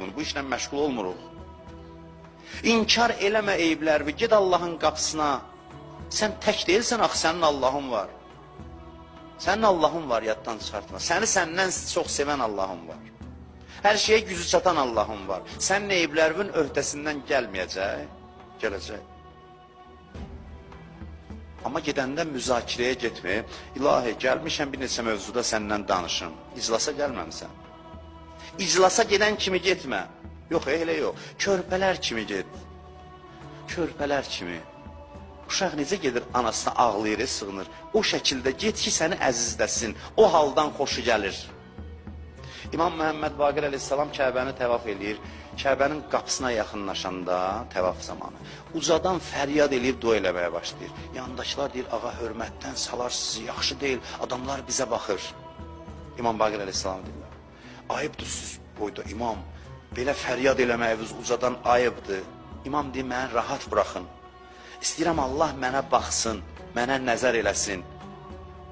bunu, bu işlə məşğul olmuruq. İnkar eləmə eyiblərini, get Allahın qapısına. Sən tək deyilsən axı, sənin Allahın var. Sənin Allahın var, yaddan çıxartma. Səni səndən çox sevən Allahın var. Hər şeyə gücü çatan Allahın var. Sənin eyiblərinin öhdəsindən gəlməyəcək, gələcək. Amma gedəndə müzakirəyə getməyib, İlahi, gəlmişəm bir neçə mövzuda səndən danışım. İclasa gəlməmsən. İclasa gedən kimi getmə. Yox, elə yox. Körpələr kimi get. Körpələr kimi. Uşaq necə gedir anasına ağlayır, sığınır. O şəkildə get ki, səni əzizləsin. O haldan xoşu gəlir. İmam Məhəmməd Baqir əleyhissalam Kəbəni təvaf eləyir. Kəbənin qapısına yaxınlaşanda təvaf zamanı ucadan fəryad eləyib dua eləməyə başlayır. Yanındakılar deyir, ağa hörmətdən salar sizi, yaxşı deyil, adamlar bizə baxır. İmam Baqir əleyhissalam deyirlər. Ayıbdır siz boyda imam, belə fəryad eləməyiniz ucadan ayıbdır. İmam deyir, məni rahat buraxın. İstəyirəm Allah mənə baxsın, mənə nəzər eləsin.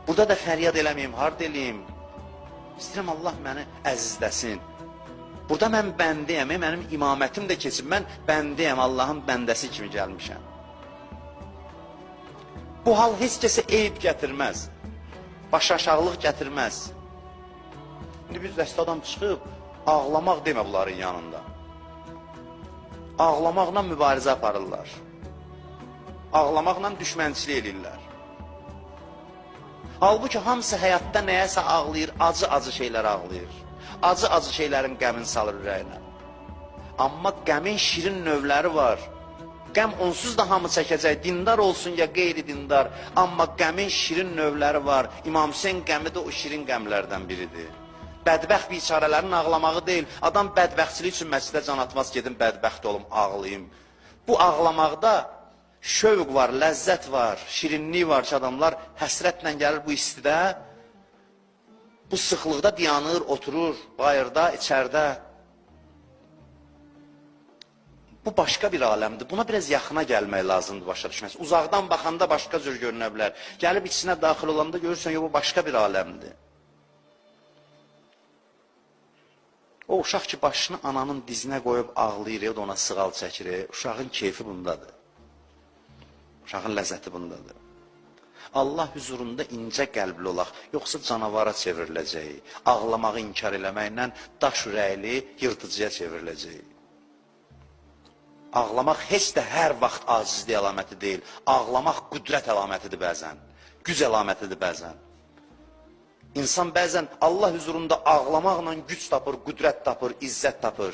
Burada da fəryad eləməyim, harda eləyim? İstəyirəm Allah məni əzizləsin. Burada mən bəndəyəm, mənim imamətim də keçib. Mən bəndəyəm, Allahın bəndəsi kimi gəlmişəm. Bu hal heç kəsə eyb gətirməz. Başaşağılıq gətirməz. İndi bir dəstə adam çıxıb, ağlamaq demə bunların yanında. Ağlamaqla mübarizə aparırlar. Ağlamaqla düşmənçilik eləyirlər. Halbuki hamısı həyatda nəyəsə ağlayır, acı-acı şeylər ağlayır. Acı-acı şeylərin qəmin salır ürəyinə. Amma qəmin şirin növləri var. Qəm onsuz da hamı çəkəcək, dindar olsun ya qeyri-dindar. Amma qəmin şirin növləri var. İmam Hüseyn qəmi də o şirin qəmlərdən biridir. Bədbəxt biçarələrin ağlamağı deyil. Adam bədbəxtçilik üçün məscidə can atmaz, gedim bədbəxt olum, ağlayım. Bu ağlamaqda şövq var, ləzzət var, şirinlik var ki, adamlar həsrətlə gəlir bu istidə, bu sıxlıqda dayanır, oturur, bayırda, içərdə. Bu başqa bir aləmdir. Buna biraz yaxına gəlmək lazımdır başa düşmək. Uzaqdan baxanda başqa cür görünə bilər. Gəlib içinə daxil olanda görürsən, yox, bu başqa bir aləmdir. O uşaq ki, başını ananın dizinə qoyub ağlayır, o da ona sığal çəkir. Uşağın keyfi bundadır. Uşağın ləzzəti bundadır. Allah hüzurunda incə qəlbli olaq, yoxsa canavara çevriləcəyik. Ağlamağı inkar eləməklə daş ürəkli yırtıcıya çevriləcəyik. Ağlamaq heç də hər vaxt acizlik əlaməti deyil. Ağlamaq qüdrət əlamətidir bəzən. Güc əlamətidir bəzən. İnsan bəzən Allah hüzurunda ağlamaqla güc tapır, qüdrət tapır, izzət tapır.